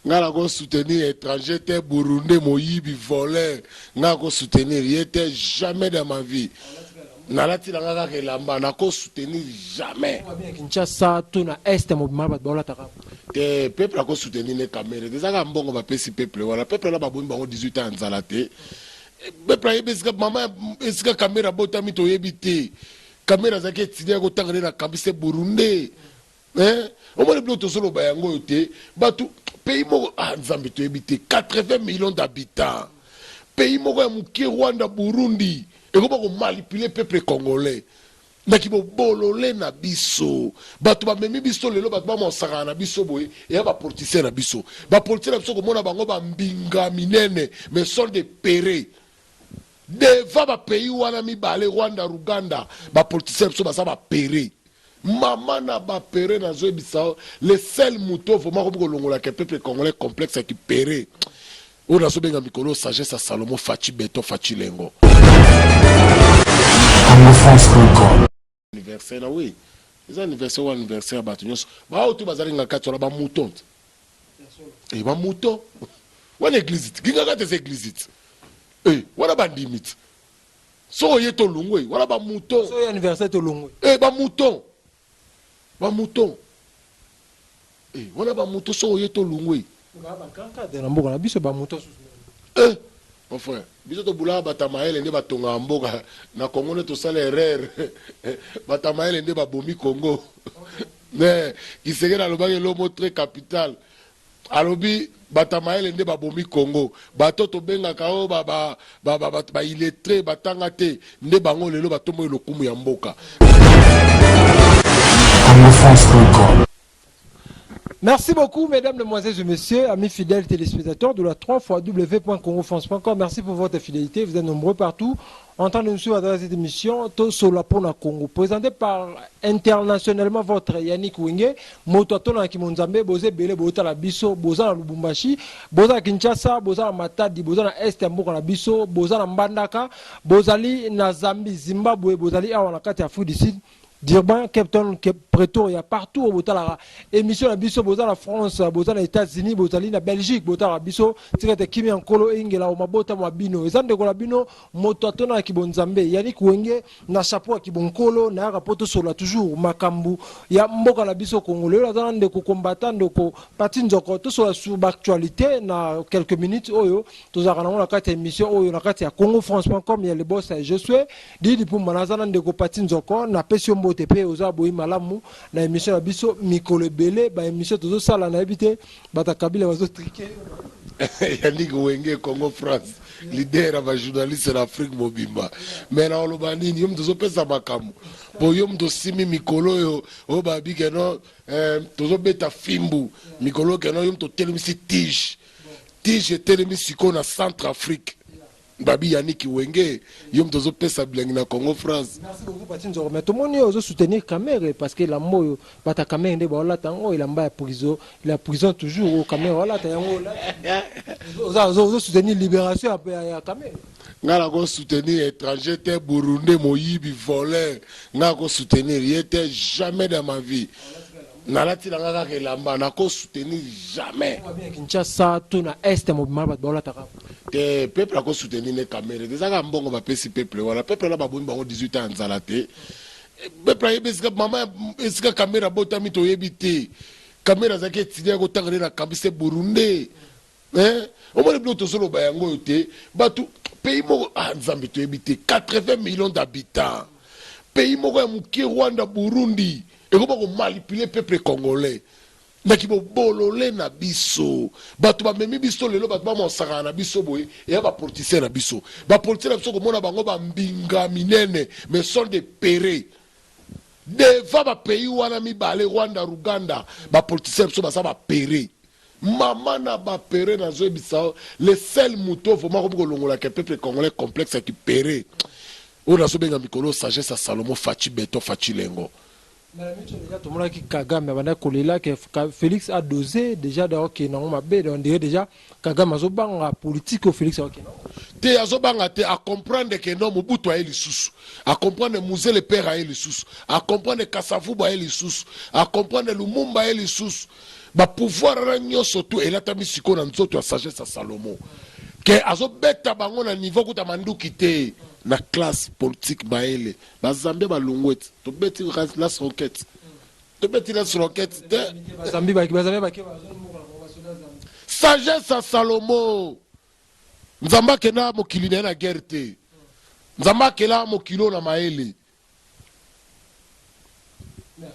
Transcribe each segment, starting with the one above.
Nga nakosoutenir étranger te, Burundais moyibi, voleur. Nga nakosoutenir ye te, jamais dans ma vie. Nalati na nga kaka elamba, nakosoutenir jamais. Kinshasa to na Est mobima, bato baolataka. Te, peuple akosoutenir ne Kamerhe. Eza kaka mbongo bapesi peuple wana. Peuple wana babomi bango 18 ans ya nzala te. Peuple ayebi esika mama, esika Kamerhe abotami, toyebi te. Kamerhe azalaki étudiant ya kotanga nde na campus burundais. Omoni biloko tozoloba yango oyo te. Bato, pays moko, ah Nzambe, toyebi te, 80 millions d'habitants, pays moko ya moke, Rwanda, Burundi, ekoma komanipuler peuple congolais naki bobolole na biso. Bato bamemi biso lelo, bato bamosakana na biso boye, eya bapoliticien na biso. Bapoliticien na biso, komona bango bambinga minene, mais sont des peureux devant bapays wana mibale, Rwanda, Ruganda. Bapoliticien na biso baza bapeureux, mama na bapeureux. Nazoyebisa, le seul moto vraiment akomi kolongolaka peuple congolais complexe ya kipeureux, oyo nazobenga mikolo sagesse ya Salomo, Fatshi Béton, Fatshi Lengo. congofrance.com. Anniversaire na, oui, eza anniversaire wa anniversaire ya bato nyonso baoyo to bazali nga kati wana, bamouton te, e bamouton wana église te. Kingaka te, eza église te. E wana bandimi te. Soki oye, tolongwe wana bamouton. So anniversaire, tolongwe. E bamouton, bamouton, e wana bamouton. Soki oye, tolongwe. Bagrand cadre na mboka na biso, bamouton susu? Eh, mon frère, biso tobulaka bato mayele nde batongaka mboka na Kongo. Nde tosala erreur, bato mayele nde babomi Kongo. Mais Tshisekedi alobaki elomo très capital. Alobi bato mayele nde babomi Kongo. Bato tobengaka oyo baillettré, batanga te, nde bango lelo batomboyi lokumu ya mboka. congofrance.com. Merci beaucoup, mesdames, mesdemoiselles et messieurs, amis fidèles téléspectateurs de la 3 fois w.congofrance.com. Merci pour votre fidélité. Vous êtes nombreux partout en train de nous suivre à travers cette émission Tosolola Pona Congo. Présenté par internationalement votre Yannick Wenge, moto atona Kimonzambe, boza ebele, botala biso, boza na Lubumbashi, boza na Kinshasa, boza na Matadi, boza na Est ya mboka na biso, boza na Mbandaka, bozali na Zambie, Zimbabwe, bozali awa na kati ya Afrique du Sud. Durban, Cape Town, Pretoria, partout oyo botalaka émission na biso, boza na France, boza na États-Unis, bozali na Belgique, botalaka biso. Tika ete kimia Nkolo eyingela o mabota mwa bino. Eza ndeko na bino, moto atonaki bonzambe, Yannick Wenge, na chapeau ya kibonkolo. Nayaka mpo tosolola toujours makambo ya mboka na biso Kongo. Lelo aza na ndeko kombata, ndeko Pati Nzoko. Tosolola sur baactualité na quelques minutes oyo tozalaka nango na kati ya émission oyo, na kati ya congofrance.com ya Lebosa ya Josue Didi Pumba. Naza na ndeko Pati Nzoko. Napesi yo mbote mpe oza boyi malamu na émission na biso. Mikolo ebele baémission tozosala, nayebi te, bato ya Kabila bazotriquer. Yannick Wenge, Congo France, leader ya bajournaliste na Afrique mobimba. Mais na oloba nini? Yo moto ozopesa makambo, po yo moto osimi mikolo oyo, oyo babi keno tozobeta fimbu mikolo keno yo moto otelemisi tige. Tige etelemi sikoyo na Centre Afrique. Babi Yannick Wenge, yo moto ozopesa bilengi na Congo France. Merci beaucoup, Pati Nzoko. Mais tomoni oyo ozosoutenir Kamerhe, parce que elamba oyo bato ya Kamerhe nde baolata yango, elamba ya prison, la prison toujours oyo Kamerhe olata yango. Ozosoutenir libération ya Kamerhe? Nga nakosoutenir étranger te, Burundais moyibi, voleur. Nga nakosoutenir ye te, jamais dans ma vie. Nalati na nga kaka elamba, nakosoutenir jamais. Kinshasa to na Est mobima, bato baolataka. Te, peuple akosoutenir ne Kamerhe. Eza kaka mbongo bapesi peuple wana. Peuple wana babomi bango 18 ans ya nzala te. Peuple ayebi esika mama, esika Kamerhe abotami, toyebi te. Kamerhe azalaki étudiant ya kotanga nde na campus burundais. Omoni biloko tozoloba yango oyo te. Bato, pays moko, ah Nzambe, toyebi te, 80 millions d'habitants, pays moko ya moke, Rwanda, Burundi, ekoma komanipuler peuple congolais naki bobolole na biso. Bato bamemi biso lelo, bato bamosakana na biso boye, eya bapoliticien na biso. Bapoliticien na biso, komona bango bambinga minene, mais sont des peureux devant bapays wana mibale, Rwanda, Ruganda. Bapoliticien na biso baza bapeureux, mama na bapeureux. Nazoyebisa, le seul moto vraiment akomi kolongolaka peuple congolais complexe ya kipeureux, oyo nazobenga mikolo sagesse ya Salomo, Fatshi Béton, Fatshi Lengo. Déjà tomonaki Kagame abandaki kolela ke Félix a dosé déjà akokende yango mabe. On dirait déjà Kagame azobanga politique oyo Félix akokende yango. Te, azobanga te. Acomprendre ke non, Mobutu aye lisusu. Acomprendre Mzee le père aye lisusu. Acomprendre Kasavubu aye lisusu. Acomprendre Lumumba aye lisusu. Ba pouvoir wana nyonso tu elatami sikoyo na nzoto ya sagesse ya Salomo, ke azobeta bango na niveau kuta manduki te, na classe politique. Mayele bazambia balongwe ti tobeti las roquette, tobeti las roquette te. Bazambi bazambi bake bazomboka na bango basoda Zambie. Sagesse ya Salomo. Nzambe akenda mokili na ye na guerre te. Nzambe akela mokili oyo na mayele.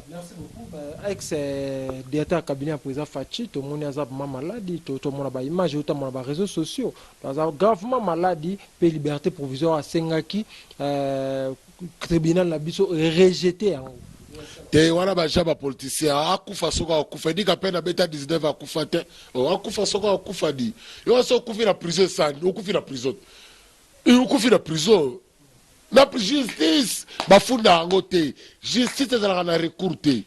Merci beaucoup. Ba ex directeur ya cabinet ya président Fatshi, tomoni aza vraiment maladi, tomona ba image otamona ba réseaux sociaux. Aza gravement maladi pe liberté provisoire asengaki, tribunal na biso rejeté yango. Te, wana baja bapoliticien. Akufa soki akufa, edika mpe nabeta 19, akufa te. Oh, akufa soki akufa di yo so okufi na prison, esani okufi na prison, okufi na prison na justice bafunda yango te. Justice ezalaka na recours te.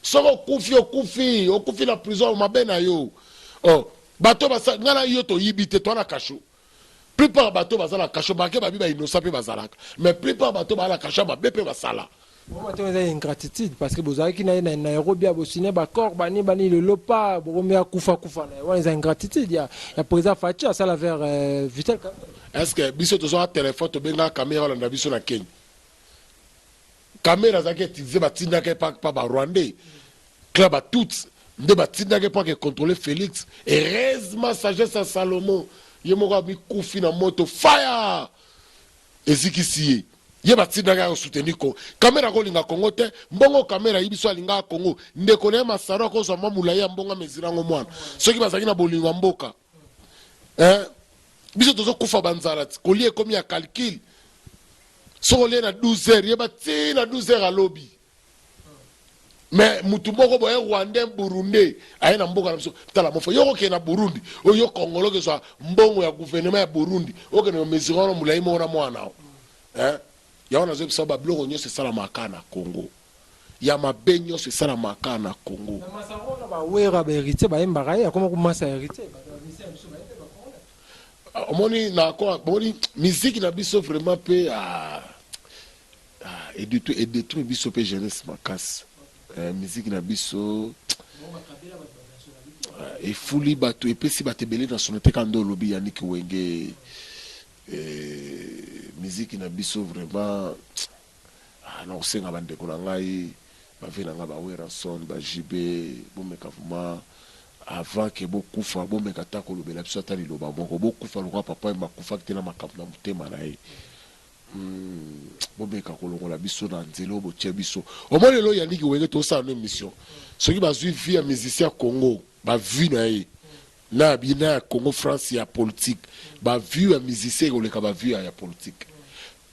Soki okufi, okufi, okufi na prison, mabe na yo. Oh, bato basa ngai na yo toyibi te, toa na cachot. Plupart bato baza na cachot, make babi bainnocent mpe bazalaka, mais plupart bato baa na cachot mabe mpe basala. Bongo te, eza ingratitude, parce que bozalaki na ye na Nairobi, abosine baccord bani bani, lelo pa bokomi akufa kufa na ye. Wana eza ingratitude ya président Fatshi asala vers Vital Kamerhe. Est ce que biso tozwaka telefone, tobengaka Kamerhe olanda biso na Kenya? Kamerhe azalaki utiliser, batindaka ye pa barwandais, clan batutsi nde batindaki mpo ake contrôler Félix. Heureusement, sagesse ya Salomon, ye moko amikufi na moto, fire ezikisi ye. Ye batindaki aya kosoutenir Congo. Kamerhe akolinga Congo te. Mbongo Kamerhe ayibi so alingaka Congo, ndeko na ye Masaro akozwa mwa molai ya mbongo amezira yango mwana. Soki bazalaki na bolingo ya mboka, eh? Biso tozokufa banzala ti kolia ekomi ya calcul. Soki olie na 12 heures, yeba ti na 12 heures alobi. Mais mutu moko boye, rwandais, burundais, aye na mboka na biso. Tala mofo, yo okokende na Burundi, oyo yo Congolo okezwa mbongo ya gouvernement ya Burundi, okende komesure wana molai moko na mwana o, eh? Yango nazoyebisa babiloko nyonso esalamaka kaka na Congo, ya mabe nyonso esalamaka kaka na Congo. Na masaro wana, bawera, bahéritier bayembaka ye, akoma komasa héritier, bato ya misia biso bayembe bacongolais. Omoni na omoni musique na biso vraiment mpe edétruire biso mpe jeunesse makasi. Musique na biso efuli bato, epesi bato ebele nationalité. Kaka nde olobi Yannick Wenge, musique na biso vraiment, na kosenga bandeko na ngai, bave na ngai, baWerrason, baJB, bomeka vraiment avant ke bokufa, bomeka ata kolobela biso ata liloba moko. Bokufa lokola papa oyo bakufaki te na makambo na motema na ye. Bomeka kolongola biso na nzela oyo botie biso. Omoni lelo Yannick Wenge, tosala no émission, soki bazwi vie ya musicien ya Congo, bavue na ye na na ya Congo France ya politique, bavue ya musicien ekoleka bavue ya politique.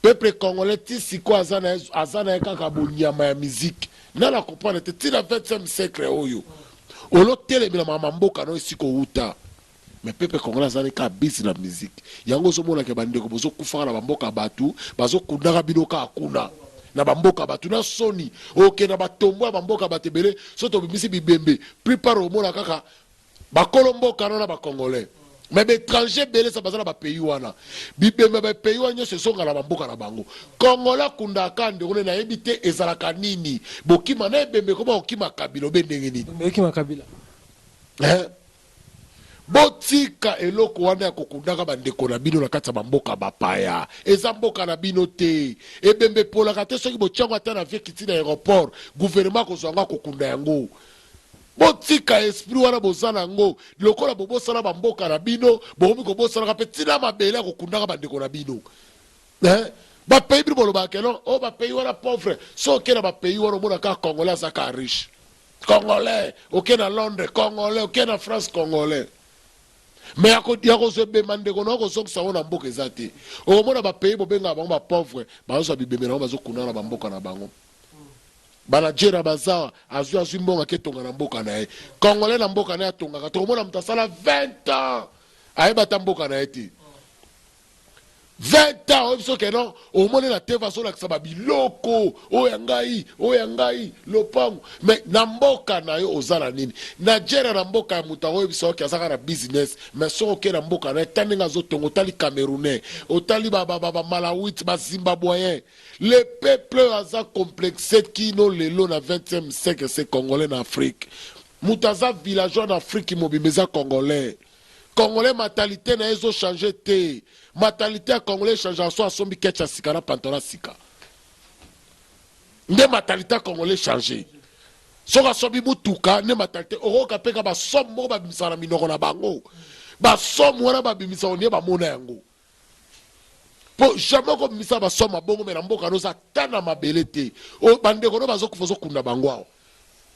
Peuple congolais ti sikoyo aza na ye kaka bonyama ya musique. Nana comprendre te, ntina 25 siècle oyo olotelemela mama mboka no esika outa, mais peuple congolais azali kaka bisi na musique. Yango ozomonaka bandeko bozokufaka na bamboka, bato bazokundaka bino kaka kuna na bamboka bato na soni. Okende na batombo ya bamboka bato ebele, so tobimisi bibembe, plupart omona kaka bakolo mboka na bacongolais, mais baétranger ebele sa baza na bapays wana. Bibembe ya bapays wana nyonso ezonga na bamboka na bango. Congolais akundaka ndeko nde nayebi te ezalaka nini. Bokima na ebembe, koma kokima Kabila obe ndenge nini? Ekima Kabila. Eh? Botika eloko wana ya kokundaka bandeko na bino na kati ya bamboka bapaya. Eza mboka na bino te. Ebembe epolaka te. Soki botiango ata na vie kiti na aéroport, gouvernement akozwa yango, akokunda yango. Botika esprit wana boza na yango. Lokola bobosana bamboka na bino, bokomi kobosanaka mpe ntina mabele ya kokundaka bandeko na bino, eh? Bapays bino bolobaka ke non, oyo bapays wana pauvre, so oke na bapays wana, omona kaka congolais aza kaka riche. Congolais oke na Londres, congolais oke na France, congolais. Mais ya kozwa ebemba ndeko na kozongisa yango na mboka eza te. Okomona bapays bobengaka bango bapauvre, bazozwa bibembe na bango, bazokunda na bamboka na bango. Banajera baza azwi mbongo, ake tonga na mboka na ye. Congolais na mboka na ye atongaka. Tokomona moto asala 20 ans, ayeba ata mboka na ye te. 20 ans, oyebi soki non, omoni na TV azolakisa babiloko oyo ya ngai, oyo ya ngai lopango. Mais na mboka na yo oza na nini? Nigeria, na mboka ya moto akoyebisa oki aza kaka na business, mais soki okei na mboka na ye, ta ndenge azotonga. Otali camerounais, otali bamalawite, bazimbabwéen. Le peuple oyo aza complexe kino lelo na 20e siècle, c'est congolais na Afrique. Moto aza villageois na Afrique mobimba eza congolais. Congolais mentalité na ye ezo changer te. Mentalité ya congolais echangeaka soki asombi ketch ya sika na pantalon ya sika. Nde mentalité ya congolais changer. Soki asombi mutuka nde mentalité okoyoka pe kaka ba somme moko babimisaka na minoko na bango. Ba somme wana babimisaka on dirait bamona yango. Po jamais okobimisa ba somme ya bongo mais na mboka no oza ata na mabele te. Bandeko no bazokufa ozokunda bango awa.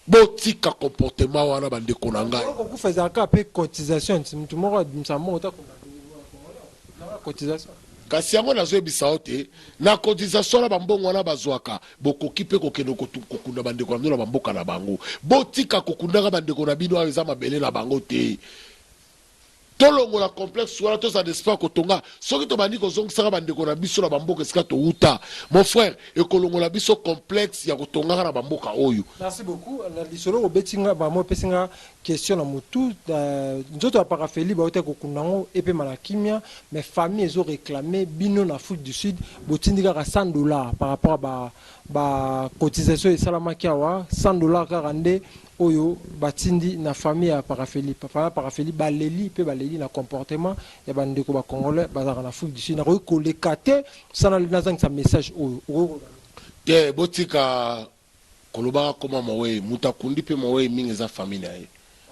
Botika comportement wana ba ndeko na ngai. Ko kufa ezalaka pe cotisation ti mutu moko abimisa mbongo te akunda ezalaka cotisation. Kasi yango nazo yebisa yo te na cotisation wana ba mbongo wana bazuaka bokoki pe kokende kokunda ba ndeko na bino na ba mboka na bango. Botika kokundaka ba ndeko na bino awa eza mabele na bango te. Tolongola complexe wana, tozala na esprit ya kotonga. Soki tobandi kozongisaka ba ndeko na biso na ba mboka esika towuta, mon frère, ekolongola biso complexe ya kotongaka na ba mboka oyo. Merci beaucoup na lisolo obeti nga vraiment opesi nga question na mutu nzoto ya paraphelie bawutaki kokunda yango epema na kimia mais famille ezo reclamer bino na Afrique du Sud botindi kaka 100 dollars par rapport ya ba ba cotisation esalamaki awa 100 dollars kaka nde oyo batindi na famille ya paraphelie. Famille ya paraphelie baleli pe baleli na comportement ya ba ndeko ba congolais bazalaka na Afrique du Sud. Nakoki koleka te sans nazangisa message oyo. Okoki koloba nini? Te botika kolobaka koma moweyi mutu akundi pe moweyi mingi eza famille na ye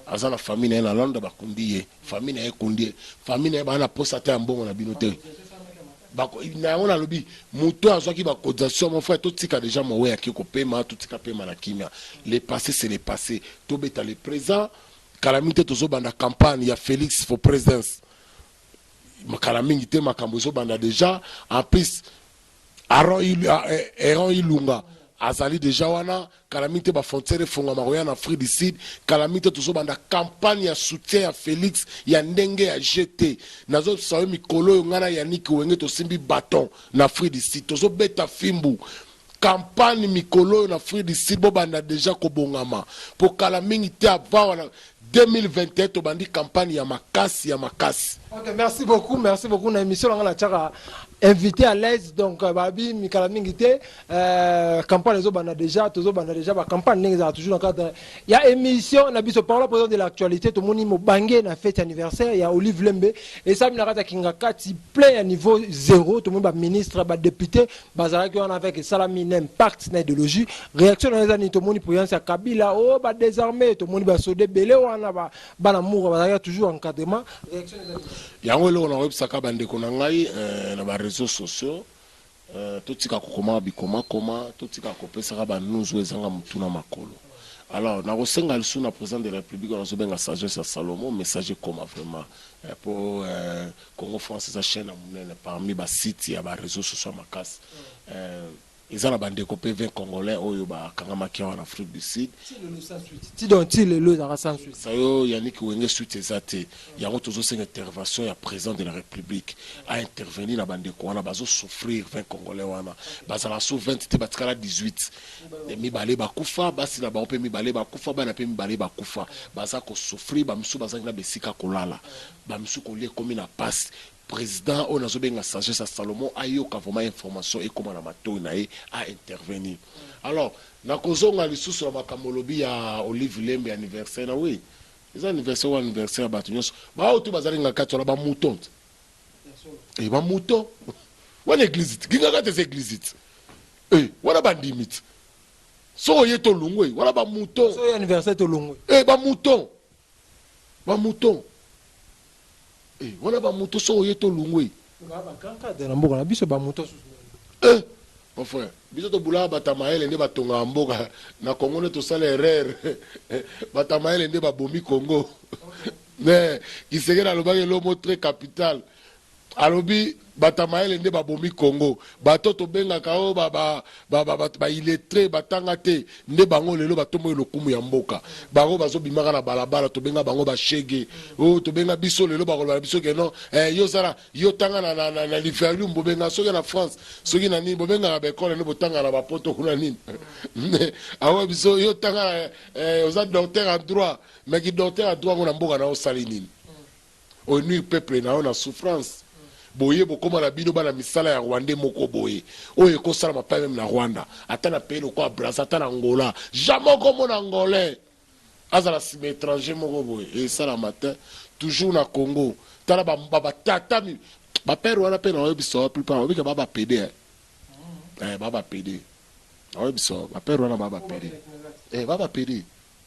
aza na famille na ye na Londres bakundi ye famille na ye ekundi ye famille na ye baza na posa ata ya mbongo na bino te Bako, na yango nalobi moto oyo azwaki ba cotisation mon frère totika dejà moweyi ake kopema totika pema na kimia le passe c'est le passe tobeta le present kala mingi te tozobanda campagne ya Felix for presidence kala mingi te makambo ezobanda dejà en plus Aaron Aaron Ilunga azali dejà wana kala mingi te ba frontière efongwama koya na Afrique du Sud kala mingi te tozobanda campagne ya soutien ya Felix ya ndenge ya jeu te nazobisa yo mikolo oyo ngai na Yannick Wenge tosimbi baton na Afrique du Sud tozobeta fimbu campagne mikolo oyo na Afrique du Sud bobanda dejà kobongama po kala mingi te avant wana 2021 tobandi campagne ya makasi ya makasi. Ok merci beaucoup merci beaucoup na emission nanga natiaka invité à l'aise donc euh, babi mikala mingi te euh, campagne ezobanda déjà tozobanda déjà ba campagne ndenge ezalaka toujours na cadre ya émission na biso parole président de l'actualité tomoni mobange na fête anniversaire ya Olive Lembe esalami na kati ya Kingakati plein ya niveau zéro tomoni ba ministre ba député bazalaki wana avec esalami na impact na idéologie réaction na eza nini tomoni présence ya Kabila oh ba désarmé tomoni ba soda ebele wana ba bana mura bazalaki toujours encadrement réaction eza nini Yango eloko nakoyebisaka bandeko na ngai eh, na ba réseaux sociaux eh, totika kokomaka bikomakoma totika kopesaka ba news oyo ezanga motu na makolo alors nakosenga lisusu na président de la république oyo nazobenga sagesse ya Salomon message ekoma vraiment eh, po eh, Congo France eza chaîne ya monene parmi ba sites ya ba réseaux sociaux ya makasi eh, eza na bandeko mpe 20 congolais oyo bakangamaki awa na Afrique du Sud. Ti lelo sans suite ti donc ti lelo ezalaka sans suite. Sayo Yannick Wenge suite eza te yango tozosenga intervention ya président de la République a intervenir na bandeko wana bazo souffrir 20 congolais wana bazala so 20 te batikala 18 mibale bakufa basi na bango mpe mibale bakufa bana mpe mibale bakufa baza kosouffrir bamisusu bazangi na besika kolala bamisusu kolia ekomi na pasi président oyo nazobenga sagesse ya Salomon ayoka vraiment information ekóma na matoi na ye a intervenir. Alors nakozonga lisusu na makambo olobi ya Olive Lembe anniversaire na oui eza anniversaire oyo anniversaire ya bato nyonso baoyo to bazali nga kati wana bamouton te e bamouton wana église te kinga kati eza église te e wana bandimi te soki oye tolongwe wana bamouton so anniversaire tolongwe e bamouton bamouton e wana bamouton soki oye tolongwe ba grand cadre na mboka na biso bamouton susu. Eh, mon frère, biso tobulaka bato ya mayele nde batongaka mboka na Congo nde tosala erreur bato ya mayele nde babomi Congo mais Tshisekedi alobaki eloko très capital alobi bato ya mayele nde babomi Congo bato tobengaka oyo baillettré batanga te nde bango lelo batomboki lokumu ya mboka bango bazobimaka na balabala tobenga bango bashege oyo tobenga biso lelo bakoloba na biso ke non eh, yo zala yo tanga na, na, na, na Liverpool bobenga soki na France soki na nini bobengaka baekole nde botanga na bapoto kuna nini awa biso yo tanga eh, oza docteur en droit mais ki docteur en droit ngo na mboka na osali nini onuire peuple na yo na souffrance boye bokóma na bino bana misala ya rwandais moko boye oyo ekosalama pa même na Rwanda ata na pays lokola Braza ata na Angola jamais okomona angolais. Azala sima etranger moko boye esalama te toujours na Congo tala ba ba tata ba père wana pe na oyebisa yo plupart obika ba ba pede eh eh ba ba pede na oyebisa yo ba père wana ba ba pede eh ba ba pede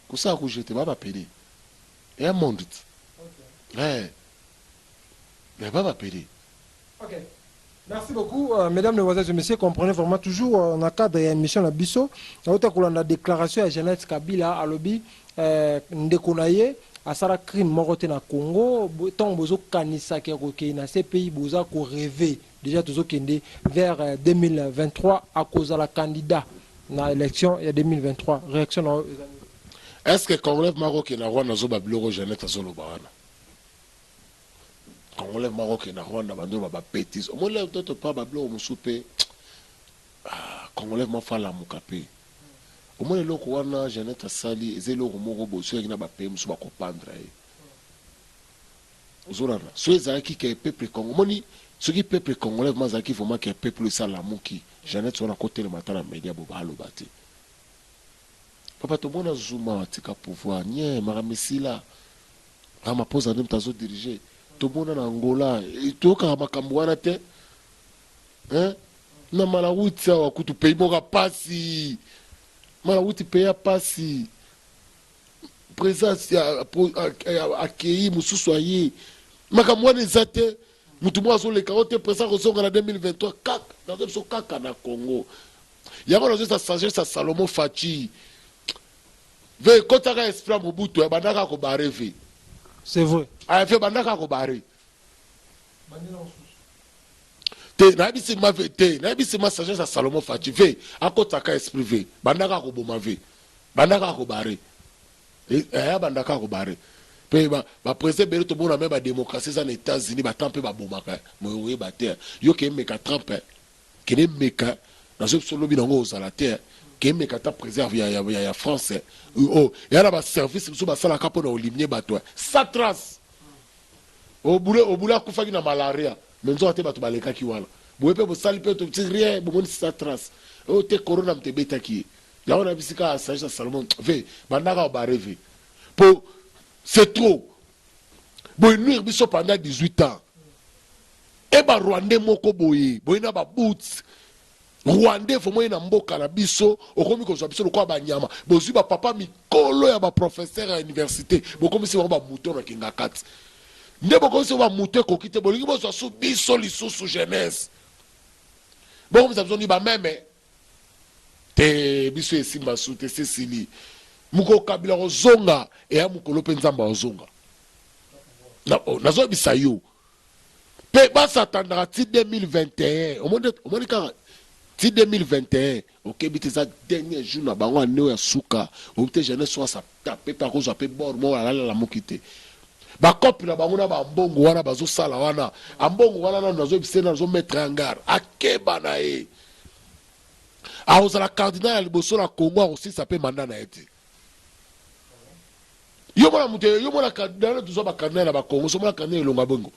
kosala ko jete ba ba pede ya monde eh mais ba ba pede. Ok. Merci beaucoup, mesdames, mesdemoiselles et messieurs. Comprenez vraiment toujours euh, dans le cadre de l'émission na biso. Na kolanda déclaration ya Jeannette Kabila alobi euh, ndeko na ye asala crime moko te na Congo ntango bozokanisaka kokende na CPI, boza korêver. Déjà tozokende vers 2023, euh, akozala candidat na élection ya 2023. Réaction na? Est ce que Congolais moko okende na Rwanda azoba biloko Jeannette azoloba wana? Congolais moko okende na Rwanda bandoba babêtises, omoni lelo toto pa babiloko mosusu mpe. Ah, Congolais moko alamuka mpe omoni eloko wana Jeannette asali eza eloko moko boye. Soki na bapays mosusu bakopandre ye, ozolanda. Soki ezalaki ke peuple Congo, omoni, soki peuple congolais vraiment azalaki vraiment ke peuple esalamuki, Jeannette wana akotelema ata na média bo baaloba te. Papa, tomona Zuma atika pouvoir nye, makambo esila, Ramaphosa nde moto azodirige. Tomona na Angola, toyokaka makambo wana te, hein? Na Malawi ti awa kutu pays moko ya pasi, Malawi ti pays ya pasi, président akei, mosusu aye, makambo wana eza te. Motu moko azoleka o te, président akozonga na 2023 kaka. Nazo biso kaka na Congo yango nazoyesa sagesse ya Salomo. Fatshi ve ekotaka esprit ya Mobutu, ebandaka kobarrer ve. C'est vrai. Ve bandaka kobarrer te. Nayebisi ma ve te, nayebisi ma sagesse ya Salomo. Fatshi ve akotaka esprit ve bandaka koboma, ve bandaka kobarrer, bandaka kobarrer mpe baprésident ebele. Tomona me badémocratie eza na États-Unis, batrump mpe babomaka moyo oyeba te. Yo ke emeka Trump, kende meka, nazo biso lobi nango ozala te. Ke meka ta président ya France oyo eya na baservice mosusu basalaka mpona olimie bato sans trace. Obule obule akufaki na malaria, mais nzoka te bato balekaki wana boye mpe bosali mpe toti rien, bomoni sans trace oyo te. Corona moto ebetaki ye yango. Na bisika ya sagesse ya Salomon, ve bandaka obarrer ve po c'est trop boye nuire biso pendant 18 ans. E barwandais moko boye boye na baboots rwandais vraiment ye na mboka na biso, okomi kozwa biso lokola banyama. Bozwi bapapa mikolo ya baprofesseur ya université, bokomisi bango bamoto na kinga kati nde bokomisi bango bamoto. Ekoki te, bolingi bozwa su biso lisusu jeunesse, bokomisa biso ni bameme te. Biso esimba su te, sesili mokolo Kabila kozonga, eya mokolo mpe Nzambe azonga. Nazoyebisa yo mpe basatandaka ti 2021. Omoni kaka ti 2021, okebi te, eza dernier jour na bango, ane oyo ya suka. Oyebi te, jeunesse oyo asatape mpe akozwa mpe bor moko alalala moki te. Bakope na bango na bambongo wana bazosala wana, ambongo wana nano nazoyebisa ye, nazomettre en garde, akeba na ye. Akozala cardinal ya liboso na Congo, akosilisa mpe mandat na ye te. Yo mona moto, yo mona cardinal, tozwa bacardinal na bakongo. So mona cardinal elonga bongo,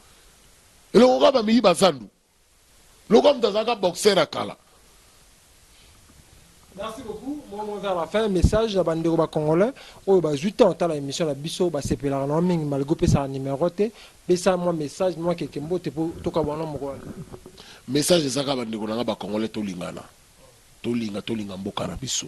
elongo kaka bamiyi bazandu lokola moto azalaka boxer ya kala. Merci beaucoup. Moi, moi, vers la fin, message à bandeko ba congolais oyo bazwi temps otala émission na biso, basepelaka na mingi malgré opesaka numéro te. Pesa mwa message, mwa keke mbote mpo tokabwana moko wana. Message ezaka, bandeko na nga bacongolais, tolingana, tolinga, tolinga mboka na biso.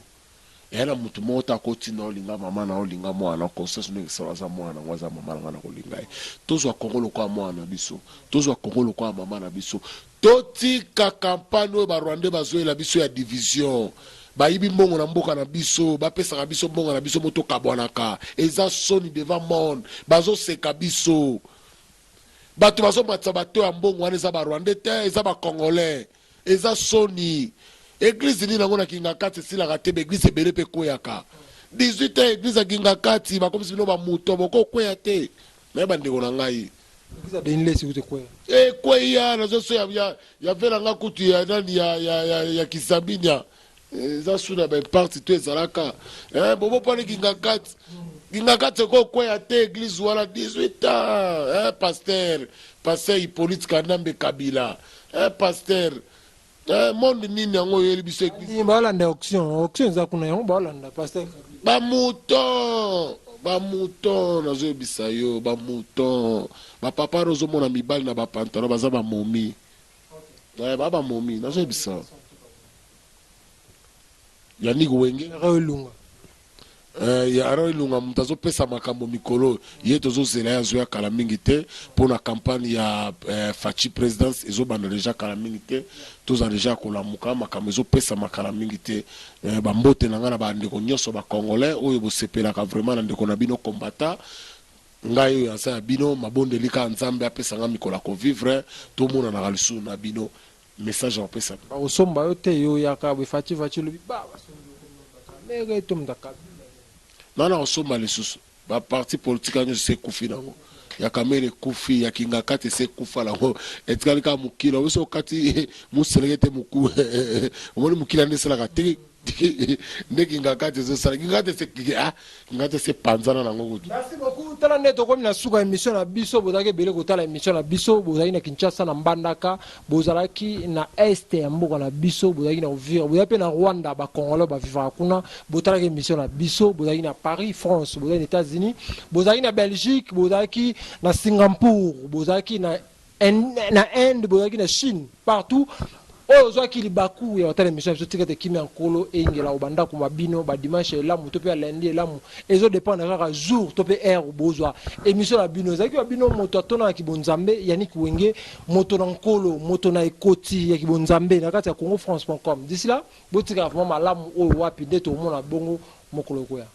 Eya na motu moko te akotinda olinga mama na olinga mwana conscience ndenge esala. Aza mwana nango, aza mama na nga, na kolinga ye. Tozwa Kongo lokola mwana na biso, tozwa Kongo lokola mama na biso. Totika campagne oyo barwandais bazoyela biso ya division. Bayibi mbongo na mboka na biso, bapesaka biso mbongo na biso mo tokabwanaka. Eza soni devant monde, bazoseka biso. Bato bazomatisa bato ya mbongo wana eza barwandais te, eza bacongolais. Eza soni. Église nini yango na kinga kati esilaka te? Baéglise ebele mpe ekweyaka. 18 ans église ya kinga kati, bakomisi bino bamoto, bokokweya te. Me bandeko na ngai, ekweya. Nazoso ya ve na nga kutu ya nani ya Kisambinia, eza su na baimparti to ezalaka bobo mpona kinga kati. Kinga kati ekokweya te, église wana 18 ans. Pasteur Hippolyte Kanambe Kabila, pasteur, monde nini yango oyeli biso église? Baolanda auction, auction eza kuna, yango baolanda pasteur. Bamouton. Ba mouton, nazoyebisa yo, ba mouton, bapapa wana ozomona mibali na ba pantalon, baza bamomi, ba bamomi. Nazoyebisa Yannick Wenge. Elunga. Ya Aron Ilunga, moto azopesa makambo mikolo ye, tozozela ye, azoya kala mingi te mpona campagne ya Fatshi présidence. Ezobanda déjà kala mingi te, tozala déjà kolamuka, makambo ezopesama kala mingi te. Bambote na ngai na bandeko nyonso bacongolais oyo bosepelaka vraiment na ndeko na bino kombata ngai oyo aza ya bino. Mabondeli kaka Nzambe apesa nga mikolo ya kovivre, tomonanaka lisusu na bino. Message akopesa. Bakosomba yo te, yo oyaka boye, Fatshi, Fatshi, olobi ba basombi mere to moto akabila. Nana kosomba lisusu baparti politique nyonso ese ekufi nango. Ya Kamerhe ekufi, ya Kingakati ese ekufa nango, etikali kaka mokili biso. Okati moseleke te, moku omoni mokili nde esalaka te nde Kingakati ezosala. Kingakati ese, ah, Kingakati ese panzana nango kutu. Merci beaucoup. Tala nde tokomi na suka émission na biso. Bozalaki ebele kotala émission na biso. Bozalaki na Kinshasa, na Mbandaka, bozalaki na est ya mboka na biso, bozalaki na Uvira, bozalaki mpe na Rwanda, bacongolais bavivaka kuna, botalaki émission na biso. Bozalaki na Paris, France, bozalaki na États-Unis, bozalaki na Belgique, bozalaki na Singapour, bozalaki na Inde, bozalaki na Chine, partout oyo ozwaki libaku ya kotala émission na biso. Tika te kimia Nkolo eyingela obandako ma bino. Badimanche elamu to mpe ya lundi elamu, ezodépendre kaka jour to mpe heure bozwa émission na bino. Ezalaki wa bino moto atonaki bonzambe, Yannick Wenge, moto na Nkolo, moto na ekoti ya kibonzambe na kati ya congofrance.com. D'ici là, botikala vraiment malamu oyo wapi nde tokomona bongo mokolo ekoya.